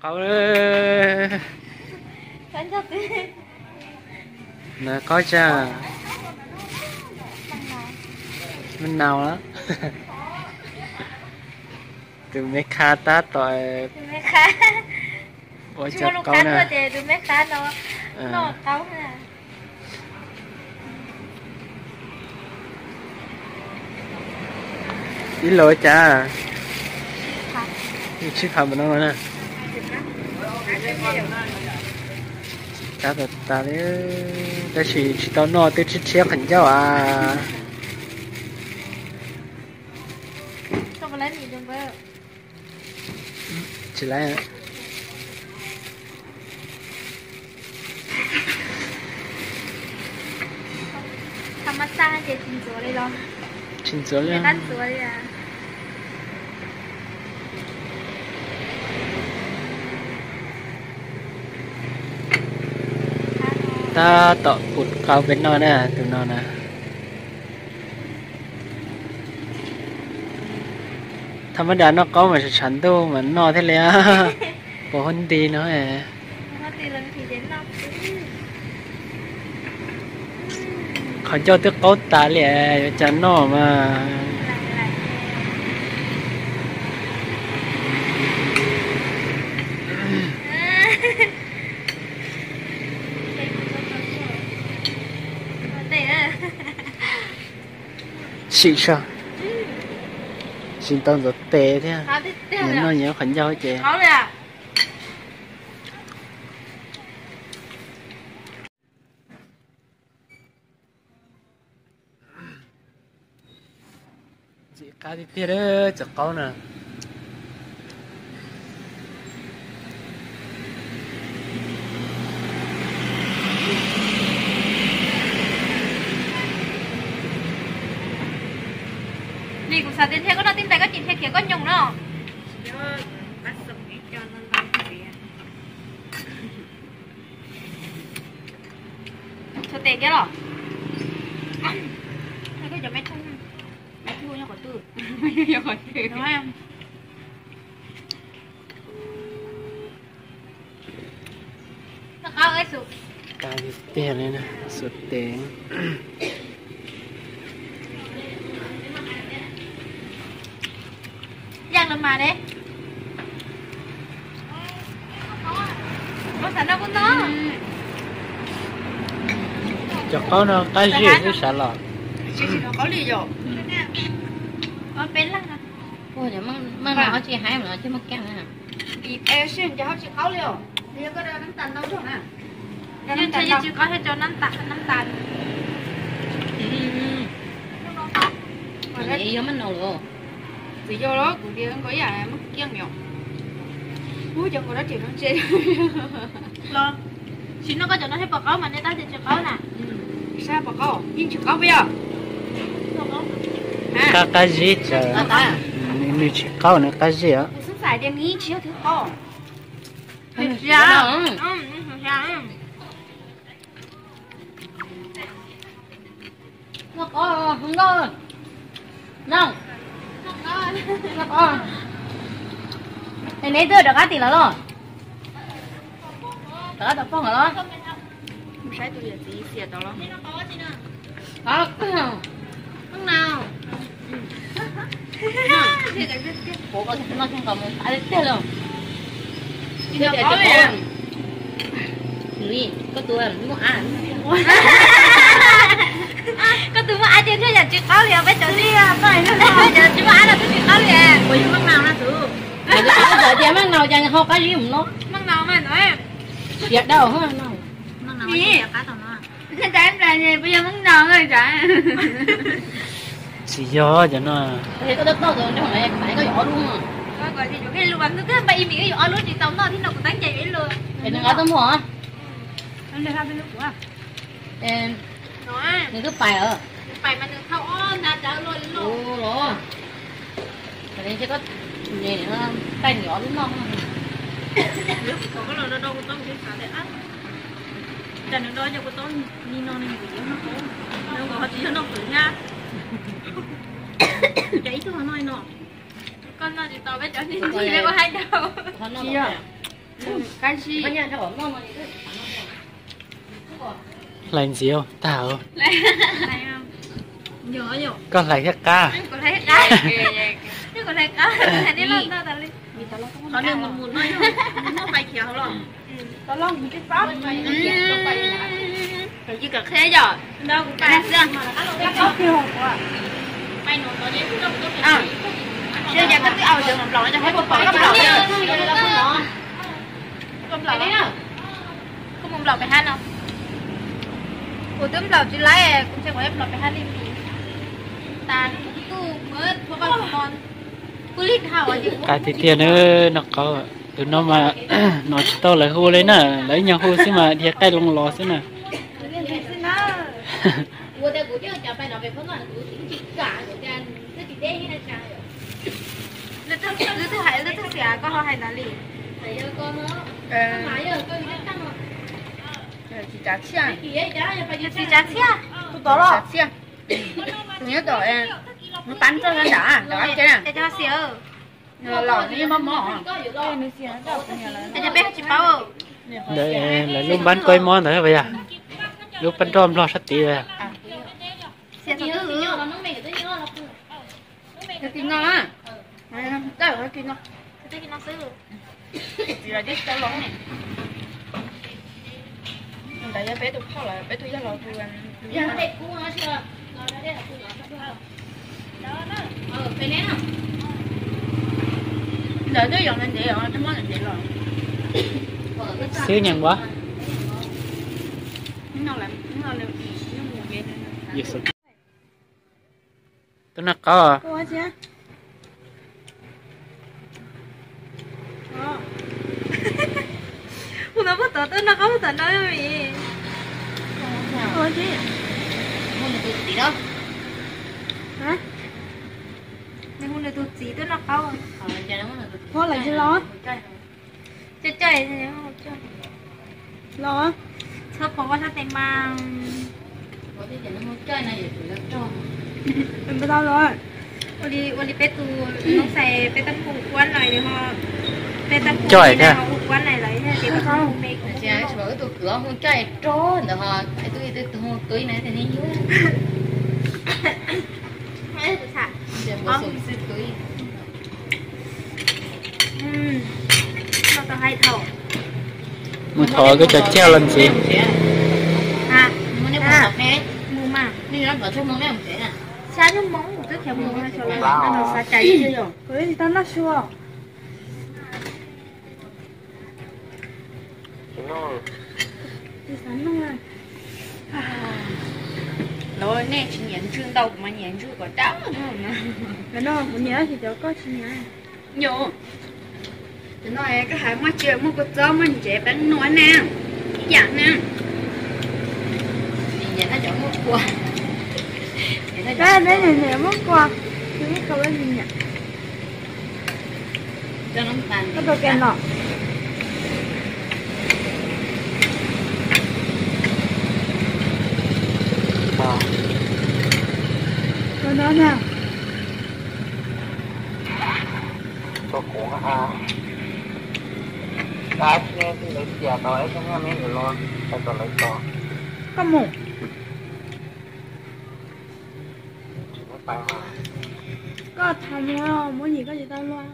Qaub, na qaub tsa, me nau, tus me qha tab tom ua cov qaub na. Ib los cas tsib phav npaum no na. Cab tas tas li, tab sis tsis tau noj twb tshiab tshiab qhov ncauj a. Tsis laiv. Tsis ntxuav li. Tab tom pum qaub peb noj na, tus no na. Thaj mab das noj qaub mas tshav ntuj mas noj thiaj li, puas huab nti no. Qhov ncauj twb qaub tas li, yuav cas noj mas. Sim saib, tsis tau ntxuav tes thiab, nyias noj nyias qhov ncauj ces. Ntxim qab tiag tiag cov qaub na. Nim kuv xav tias ntshe koj noj tib ntais koj tsis ntshe khiav koj nyoos no. Tshuav tes kiag los? Koj cov me thuj, me thuj nyob qhov twg? Qab tiag tiag li, xuas tes. Yaj los mas de. Cov qaub no qab zib wb sav los. Ua, cov maj no tsis hais mas coj muaj keej na. Tsis qaub thiab cov nab tas, nab tas. Yog maj no los. Tsis yog los kuv tias nkaus ib yam muaj keej yom. Ub, cov nkaus dab tsi no ntshe. Los, tsis noj koj cov no thiab puas qaub mas nej tab tias tsis qaub na. Sab puas qaub, yeej tsis qaub puas yog? Qab, qab zib tsaws. Nws tsis qaub, nws qab zib os. Es neb twb rov qab tim lawv los? Rov qab tom poj lawm los? Saib tus yawm txiv xiam tau los. Noj koj mus tas tiag tiag li. Koj tus muaj av, koj tus muaj av ces thiaj yam tsis qaub li os peb cov, peb cov tsis muaj av no twb tsis qaub li. Tias maj nau cas ho qab zib mus no. Maj nau mas no. Siav dau no. Tsis yog cov no. Koj yuav ob lub, ib mis yuav ob lub tsis tau noj thiab no kuv tab ncaim yuav ib lub. Nws twb pais os. Los, ces koj, tais nws ob lub noj. Cas nws do cov kuv tau ni no ne, nws nkawd ho tsis yog noj pwm thiab. Cas ib tug ho noj li no. Koj noj tsis tau peb cov ntxim ntxim li ua hais rau. Tsis yog. Hlais ntxiv tag. Koj hlais thiab qab. Kuv mus nplaum pem hab no. Kuv twb nplaum tsis laib, kuv ntshe kuv nplaum pem hab li. Qab tiag tiag na, noj qaub. Tus no mas hnov tsis tau lawv hu li na, lawv ib nyuag hu xwb mas dhia qaij loo los xwb na. Lwm tus twb hais lwm tus xiam koj ho hais ntawd li. Tsis tsav txhiaj, tsis tsav txhiaj. Tus nyob tom, nws pab roj nram, nram ces los nws mob mob. Lawv lub npab koj mob ntawd puas yog? Lub pab roj nplog sab tid puas yog? Ntawd yog peb tus phauj lawm, peb tus yawg los tus, tus yawg. Ntawd twb yog ntev os, twb muab ntev los. Xwb nyeem ua. Tus noj qaub. Hu no muab tod, tus noj qaub muab tod no. Nws hu nws tus txiv tus noj qaub. Hu lawm tsis los? Coj coj los. Txhob pom ua sab tes mas. Ua li, ua li peb tus noob xais peb tab kuj ua kuab no ho, peb tab kuj ua kuab na lawm tias tus me kuv tus kwv hu coj rog ntawd ho, tus tus tus na. Mus thov koj cov caj los ntxiv. Mus mas, xya hnub mus twb khiav mus, xav cai. Kuv tsis tau noj su. Tsis xav noj. Los nej tsis nyiam ntswg ntau, kuv mas nyiam ntswg kom dawb. Kuv nyiam, tsis cov koj tsis nyiam. Yus, tus no koj hais muaj tsi, muaj kua txob, muaj ntsev, peeb nuam na, ib yam na. Koj nyiam muaj kua, tus ib qho nyiam. Koj tus kem no. Tus no na. Koj mus. Koj tham mus, muab yim koj tsis tau luaj.